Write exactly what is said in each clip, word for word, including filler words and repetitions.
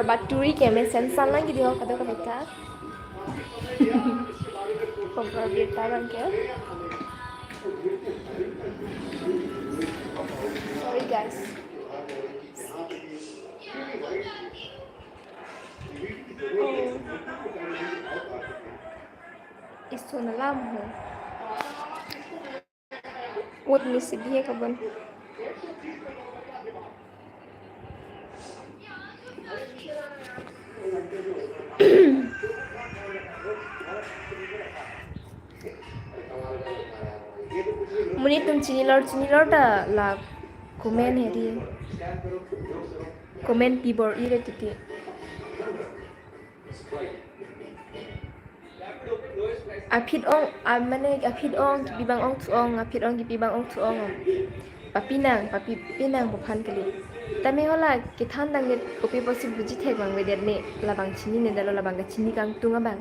Baturi ke mesen san lang kidi ho kadokave ta. Kompor birta abang ke. Sorry guys. Oh. Isun alam ho. Ut ni si bihe kabon. Monit atum chinilor chinilor ta la comment hedi. Comment pi bor-i re titi. Aphit ong, a, mane aphit ong kipi abang ongthu ong, aphit ong kipi abang ongthu ong. Papi nang, papi, pi nang pu aphan kali. Tame hala kethan tangdet kopi pusi buji thek abang avedet ne, labang chininedetlo, labang kachini kangtung abang.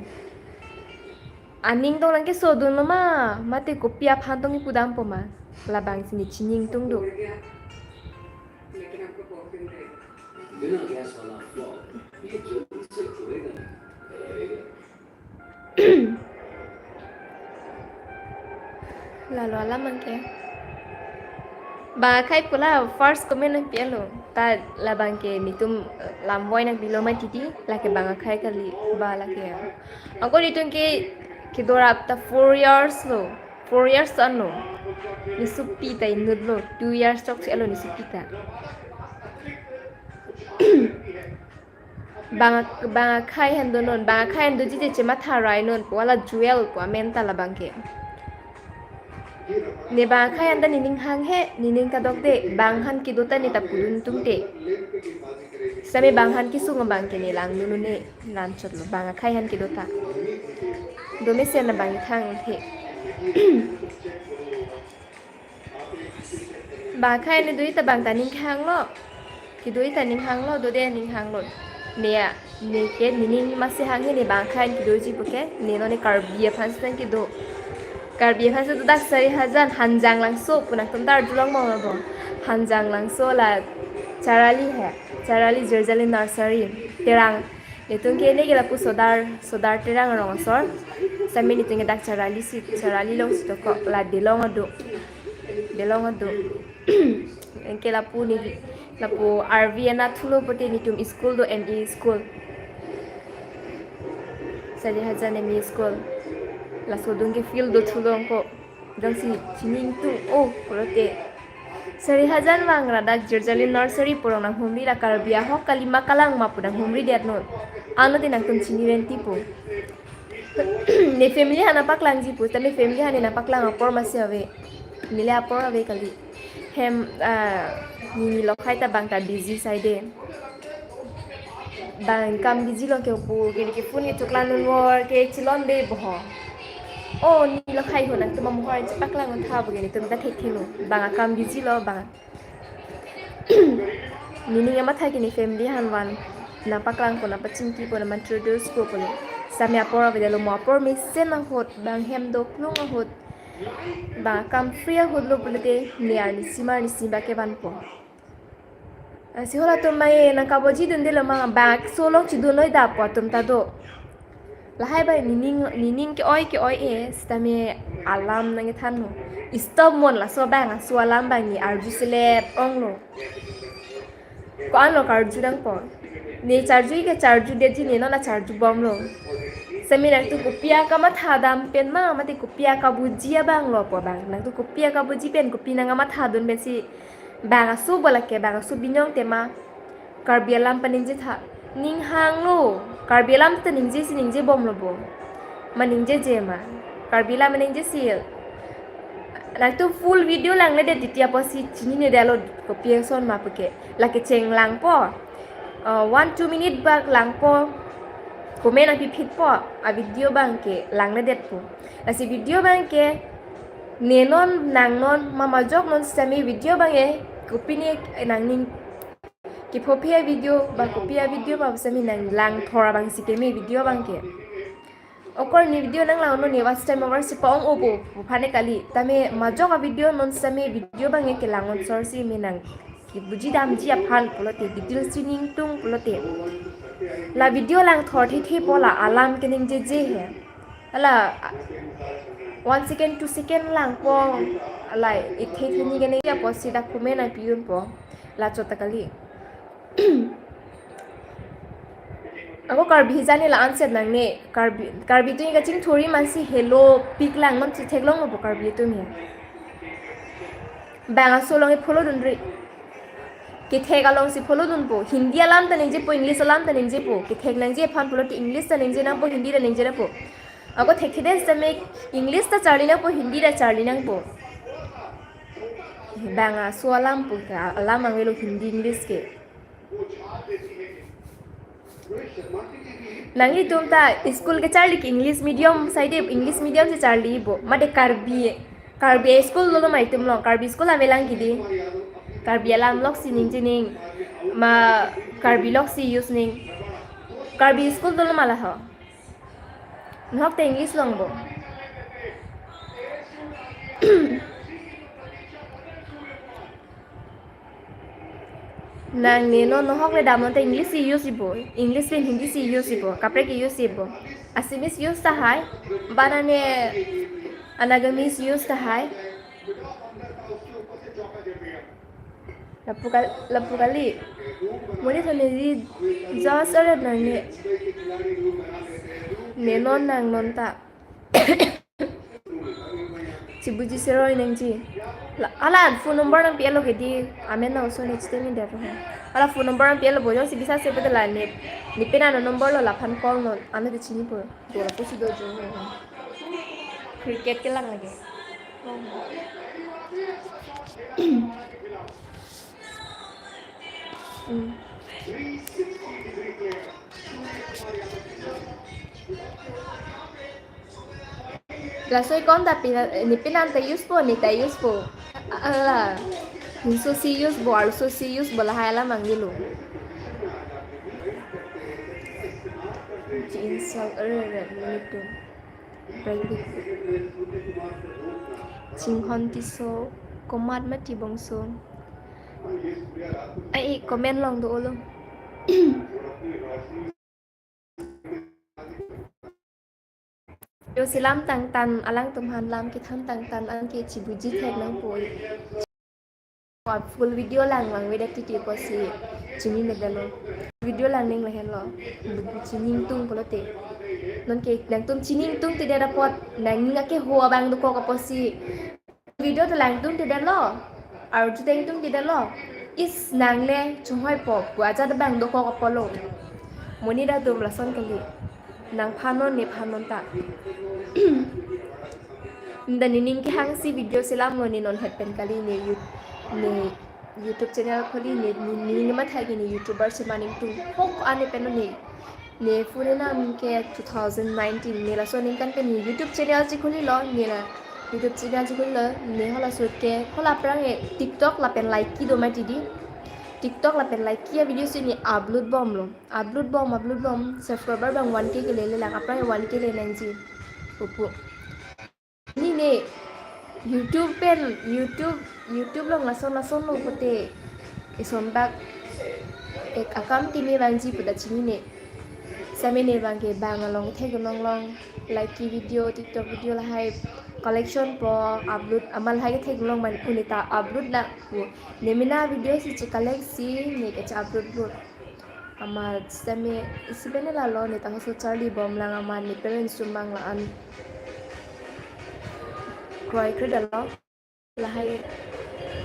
Aning tong nangkeso dunlo ma, mate kopi aphan tong kipu dampo ma, labang si ne chini ingtung do. Lalo alam abang ke. Bang akhei pu la first comment nangpi-etlo. Ta labang ke netum lam voi nangpilo ma titi, lake bang akhei kali ba lake. Ako netum ke kedo rap ta four years lo. Four years anlo. Ne sopi ta inutlo. Two years chokche lo ne sopi ta. Bang, bang akhei ahan do non, bang akhei ahan doji je chematha rai non, pu hala Jewel pu amen ta labang ke. Ne bang akhei ahan ta nening hanghe, nening kadokde, bang ahan kedo ta ne ta pudun tungte. Same bang ahan kesung abang ke ne langdun un-e, lam chotlo, bang akhei ahan kedo ta. Domesen abang thang the. Bang akhei ne doji ta bang ta ning hanglo. Kedoji ta ning hanglo, dode ning hanglo. Ne ya, ne ke nening masi hanghe ne bang akhei kedoji puke, ne non ne Karbi aphan si nangkedo. Karbi aphan si do dak Sarihajan, Hanjanglangso, pu nangtum ta arjulong mong lo bo. Hanjanglangso la Charali he, Charali Jirjali Nursery, Terang. Netum ke ne ke lapu Sodar, Sodar Terang arong asor. Same netum ke dak Charali si, Charali along si tokok la Delong ado. Delong ado. Anke lapu ne, lapu R V anatthu lo pute netum school do, M E school. Sarihajan M E school. Laso adung ke field do thulo angko. Jongsi chini ingtung o pulote. Sarihajan vangra dak Jirjali Nursery pu arong nanghumri, la Karbi ahok kali ma kalang ma pu nanghumridet non. Ano te nangtum chini renti po. Ne family ahan paklangji po, tame family ahan ne nangpaklang apor masi ave. Neli apor ave kali. Hem, ah, ne, ne lokhai ta bang ta busy side. Bang kam busy lo ke pu, ke ke phone ke choklang non vor ke chilon de boho. O, ne lokhai ho nangtum amohor chepaklang tha bo ke netum ta thekthe lo. Bang akam busy lo bang. Nening amatha ke ne family ahan van nangpaklangpo, nangpachingkipo, nang-introduce po pulo. Same apor avedetlo, mo apor mesen ahut, bang hem doklong ahut, bang akam free ahut lo pulote, ne arnisi ma arnisi bak kevanpo. Lasi halatum mai nangkaboji dundelo ma, bang so along chidun noi dapo atum ta do. Lahai bai nening, nening ke-oi ke-oi-e, sitame alam nangkethanlo. Stop mon laso bang aso alam bang ne arju selep onglo. Ko-an lo karju nangpo. Ne charju ke charjudetji, ne non nangcharju bomlo. Same nangtum kopi akamatha dam pen ma, mate kopi akabuji abang lo po bang. Nangtum kopi akabuji pen kopi nangkamatha dun pensi bang aso bo lake, bang aso binong tema. Karbi alam paningje tha. Ning hanglo. Karbi alam ta ningje si ningje bomlo bo. Ma ningjeje ma. Karbi alam ningje si. Nangtum full video langledet titi apotsi chininedetlo kopi ason ma puke. Lake chenglangpo. Uh, one two minute bak langpo. Comment nangpiphitpo. A video bang ke langnedetpo. Lasi video bang ke ne non nang non ma majok non sitame video bang ke kopi ne nangning kepho aphi a video ba kopi a video ba sitame nanglang thora bang si keme video bang ke. Okor ne video nanglangnon ne watch time over si pa-ong-o bo pu aphan ne kali. Tame majok a video non sitame video bang ke kelang onsor si me nang kebuji damji aphan pulote, details chining tung pulote. La video langthor thithipo la alam keningjeje he. Hala one second, two second langpo, la ithe thini keningje apotsi dak comment nangpi-unpo. La chot ta kali. Ako Karbi hijani la anset nangne. Karbi, Karbi atum kachingthur-i mansi helopik lang mansi theklongpo Karbi atum he. Bang aso along follow dunri. Kethek alongsi follow dunpo. Hindi alam ta ningjepo, English alam ta ningjepo. Kethek nangji aphan pulote English ta ningje nangpo, Hindi ta ningje nangpo. Ako thekthedet setame English ta charli nangpo, Hindi ta charli nangpo. Bang aso alam pu ke, alam angvelo Hindi, English ke. Nanglitum ta school kecharli ke English medium side, English medium si charlipo. Mate Karbi, Karbi school dolo ma itum along, Karbi school avelang kidi. Karbi alam loksi ningje ning, ma Karbi loksi use ning. Karbi school dolo ma la ho. Nohok ta English longpo. Nangne non nohok le damnon ta English si use-ipo, English pen Hindi si use-ipo, kaprek ke use-ipo. Assamese use tahai, banane Anagamese use tahai. Lapu kal-, lapu kali. Monit hone di just ore nangne. Ne non nang non ta. Chibuji seroi nangji. La, hala phone number nangpi-etlo ke di, amen na oso ne chiteng ni der ho. Hala phone number nangpi-etlo bo, jongsi bisa se pede la ne, ne pena no number lo laphan call non, ane di chinipo. Dora pusi do jo. Cricket kelang lagi. Hmm. Laso account ta pina, ne penan ta use-po, ne ta use-po. Ala. Inso si use-po, arloso si use-po, lahai alam angilo. Ji insult, ere, ere, menitum. Private. Chinghon Tisso, komat mati bongso. Ai, comment long do olo. Yo, selam tangtan, alangtum aphan lam kethan tangtan, anke chibuji thek nangpo. Full video lang lang vedet titi apotsi chini medalo. Video lang ning lahenlo. Chini ingtung pulote. Nonke nangtum chini ingtungtedet apot nangning akeho abang dokok apotsi video ta langtungtedetlo. Arju ta ingtungtedetlo. Is nangle chonghoi po, pu ajat abang dokok apotlo. Monit atum lason kali. Nangphan non, nephan non ta. Nda nening kehangsi video selamlo, ne non het pen kali, ne You-, ne YouTube channel kholi, ne, ne, ne, ne matha ke ne YouTuber si maning tung. Hok ane pen ne, ne phone nam ke two thousand nineteen, ne laso aningkan pen ne YouTube channel chikholilo, ne la YouTube channel chikholilo, ne halaso ke, hala aphrang e TikTok lapen Likee do mati di. TikTok lapen Likee avideo si ne upload bomlo. Upload bom, upload bom, subscriber abang one K kelele lang, aphrang one K le nangji. Pupu. Nine, YouTube pen, YouTube, YouTube along lason lasonlo pulote, ison bak, ek akam kimi abangji puta chinine. Same ne abang ke bang along theklong long, Likee video, TikTok video lahai collection po, upload, amat lahai ke theklong man unita upload na pu. Ne mena video si che-collect si, ne ke che-upload lo. Amat sitame isi pen lalo, ne ta halaso charli bom lang, amat ne parents atum abang la-an kroikre detlo. Lahai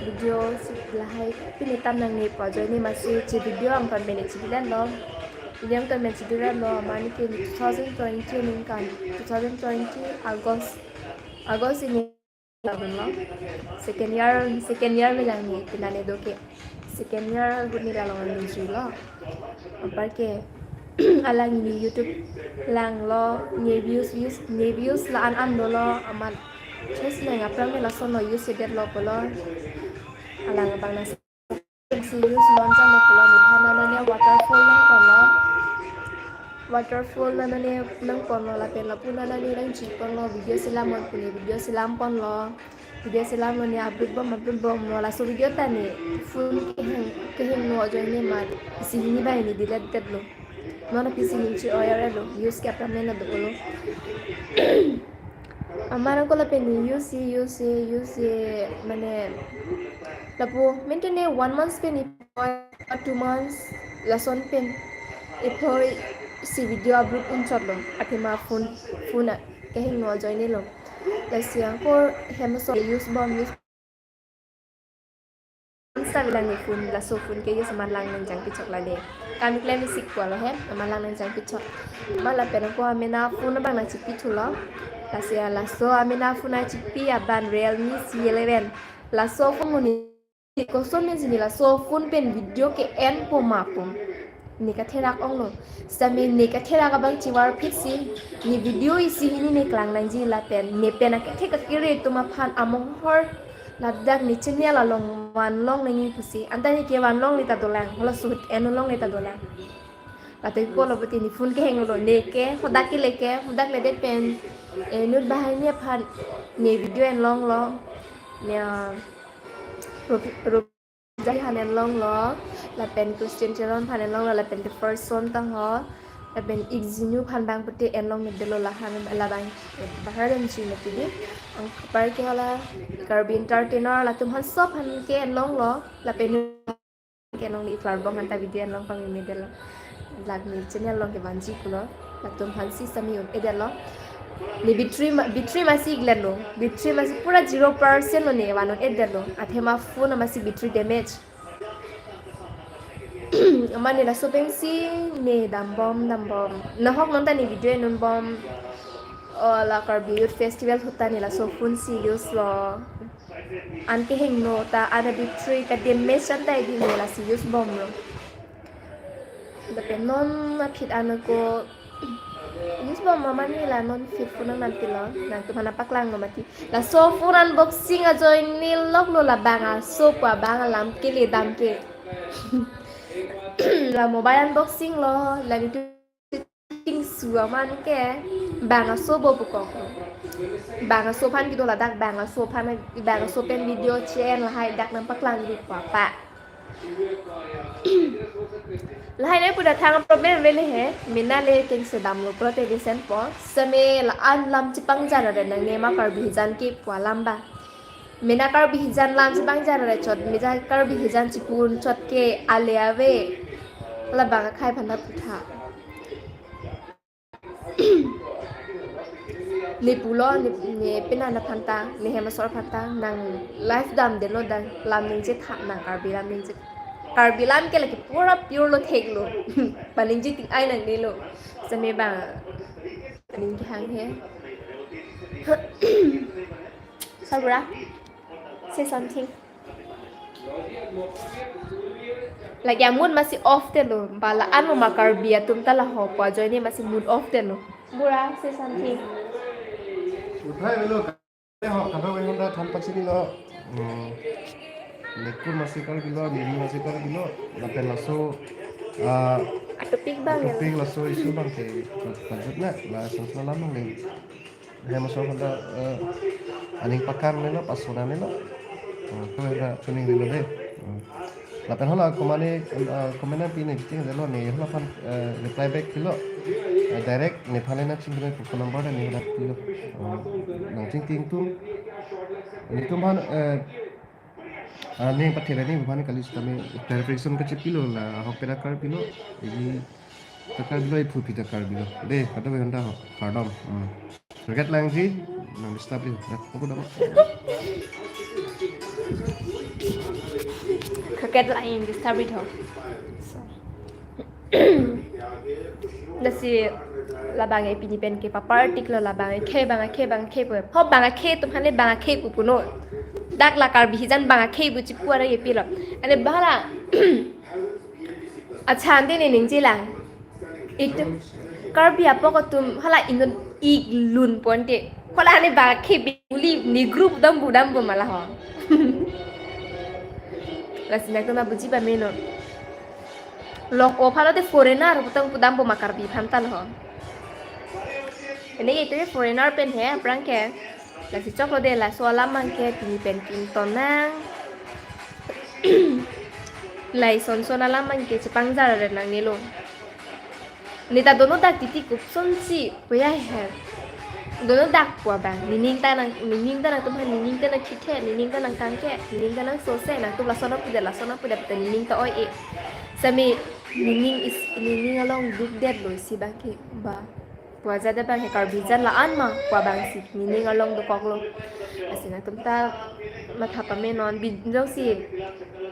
video si lahai pini tam nangne pu ajoine masi che video angton pen ne chidetlo. Video angton pen chidetlo, amat ne ke two thousand twenty aningkan, two thousand twenty August, August ini. Labang lo. Second year, second year me lang ne, pina ne do ke. Second year ahut ne la long ningje lo. Anparke, alang ne YouTube langlo, ne views, views, ne views la-an an dolo, amat. Terus nang aphrang me lason lo use-edetlo pulo. Alang abang na si use launch ano pulo, nephan nana ne waterfall nangponlo. Waterfall nana ne nangponlo, lapen lapu nana ne nangji ponlo, video selam non pu ne video selam ponlo. Video selamlo, ne upload bom, upload bomlo, laso video ta ne phone kehang, kehangno ajoine amat isi hini banghini delete detlo. Mana pisi ning chi oil elo, use ke apram nena do olo. Amar ko lapen ni use, use, use, mane lapu, mane one month pen ni, two months lason pen iphoi si video upload un chotlo, athema phone, phone a kehingno ajoinelo. Lasi angkor hem aso use bom, use Insta bilang ni phone, laso phone ke use amat lang nang jang pichok lade. Kami klem isik kualo he, amat lang nang jang pichok. Mala pen ko amena phone abang nang chipi thulo. Lasi laso amena phone a chipi aban Realme C eleven. Laso phone muni koson men sini laso phone pen video ke-enpo ma pu ne katherak onglo. Sami ne katherak abang chivar phit si, ne video isi hini ne klang nangji lapen ne pen akethe kakere atum aphan amonghor ladak ne channel along vanlong nangji pusi. Anta ne ke vanlongle ta dolang, hala suhut en longle ta dolang. Latum ko lo puti ne phone kehinglo, ne ke hodak kele ke, hodak lede pen, eh, inut banghini aphan ne video enlonglo. Ne, ah, Rup-, Rup- Jai aphan enlonglo, lapen Christian Teron aphan enlonglo, lapen the first son ta ho, lapen Ikjinu aphan bang pute enlong medelo lahan labang bahar dem chi mati di. Angpar ke hala Karbi Entertainer latum aphan sop aphan ke enlonglo, lapen ke enlong di iklar bong anta video enlong pang medelo. Lak ni channel along ke vanji kulo. Latum aphan si sami un-edetlo. Ne battery ma-, battery masi iglet lo. Battery masi pura zero percent lo ne van un-edetlo. Athema phone masi battery damage. Amane laso pen si ne dambom, dambom. Nahok nonta ne video enun bom. O la Karbi Youth Festival ahut ta ne laso phone si use lo. An kehingno ta, an battery kadamage anta di ne lasi use bomlo. Lapen non aphi an ko use bom ma mane la non aphi phone nang nangpilo, nangtum aphan paklanglo mati. Laso phone unboxing ajoine loklo labang aso pu abang alam kele dam ke. La mobile unboxing lo, la nitu ting su aman ke bang aso bo pu kok. Bang aso aphan kedo ladak, bang aso aphan, bang aso pen video chen lahai dak nang paklang di papa. Lahai ne puda thang problem vele he, mena le kengse damlo prote desen po, same la-an lam chepangjar ave nangne ma Karbi hijan ke pu alam ba. Mena Karbi hijan lam chepangjar ave chot, mena Karbi hijan chepu un chot ke ale ave. Labang akhei aphan ta putha. Ne pulo, ne, ne pena na aphan ta, ne hem asor aphan ta, nang live damdetlo dang, lam ningje tha, nang Karbi lam ningje. Karbi lam ke lake pura pure lo theklo. Paningje ting ai nangnelo. Same bang, ning kehang he. Sabra, say something. Lake amun masi off te lo, bala anu ma Karbi atum ta laho pu ajoine masi mood off te lo. Bura, say something. Uthai velo ka, ho, kadokave honda than pachini lo. Hmm. Lekur masi Karbi lo, nini masi Karbi lo, lapen laso, ah, atopik bang ya. Atopik laso issue bang ke, pajut na, la sansma lam bang le. Hem asor aphan ta, eh, aning pakam nelo, pason nelo. Hmm, to eda tuning nelo dei. Hmm. Lapen hala komane, eh, komane pine biting nelo ne, hala aphan, eh, reply back pilo. Eh, direct nephan le nangchingri phone number ta ne hala pilo. Hmm. Nangchingting tum. Netum aphan, eh, ah, ne pathe ra ne aphan kali sitame clarification kachepilo la ahok pera Karbi lo. Ini ta Karbi lo, iphu phi ta Karbi lo. Dei, kadokave honda ho, kardom. Hmm. Rocket langji, nang disturb di. Ya, aku dapat. Rocket lang disturb di ho. So. Lasi labang e pini pen ke papartik lo labang e, khei bang, khei bang, khei pu. Hop bang, khei atum aphan le bang, khei pu punon. Dak la Karbi hijan bang, khei pu chepu ara ye pilo. Ane bala. Achan de ne ningje lang. Itum Karbi apok atum hala inut ik lun ponte. Kola ne bang khei buli ne group dam bu dam bu mala ho. Lasi nangtum ta buji pameno. Lok o phalo te foreigner putang pu dam bu ma Karbi aphan ta lo ho. Ene itu foreigner pen he aphrang ke. Lasi choklo dei, laso alam abang ke pini pen kington nang. Lai son son alam abang ke chepangjar ave nangnelo. Neta dono dak titi kupson si puya he. Dono dak pu abang. Nening ta nang, nening ta nangtum aphan, nening ta nangkithe, nening ta nangtangke, nening ta nangsose, nangtum lason pudet, lason pudet, nening ta oi-e. Sami nening is, nening along dukdetlo isi abang ke ba. Pu ajat abang he Karbi jat la-an ma pu abang si nening along dokoklo. Lasi nangtum ta matha pame non, bi-, jongsi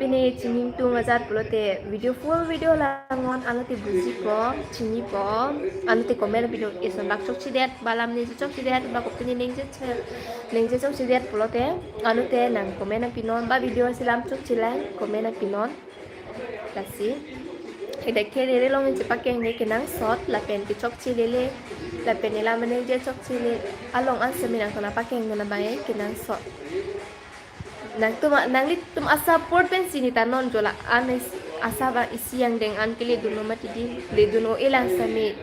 pine chiningtung ajat pulote video, full video langnon, anlote bujipo, chinipo, anlote comment pinon, ison bak chokchedet, ba lam ningje chokchedet, ba kopine ningje che-, ningje chokchedet pulote, anlote nang comment pinon, ba video si lam chokchelang, comment pinon. Lasi. Idak ke lele along ningje pakeng ne kenangsot, lapen kechokche lele, lapen ila mane je chokche le, along an sami nangtum apakeng dun abang kenangsot. Nangtum a-, nanglitum asupport pensi neta non jo la-an is-, asa ba isi angdeng an ke ledunlo mati di, ledunlo elang sami.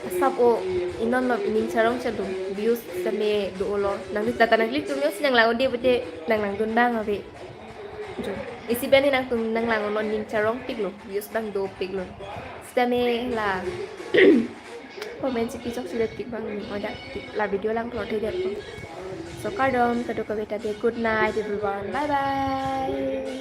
Asap o inon lo ining charong chadun, views sami do-olo. Nangli tata nanglitum yo si nanglang-o de bete nanglang dun abang ave. Jo. Isi pen nangtum nanglang-o non ning charongpiklo, views abang dopiklo. Sitame la comment si kechokchedet pik abang ning odak pik, la video lang klot he det pon. So kardom, kadokave ta de, good night everyone. Bye bye.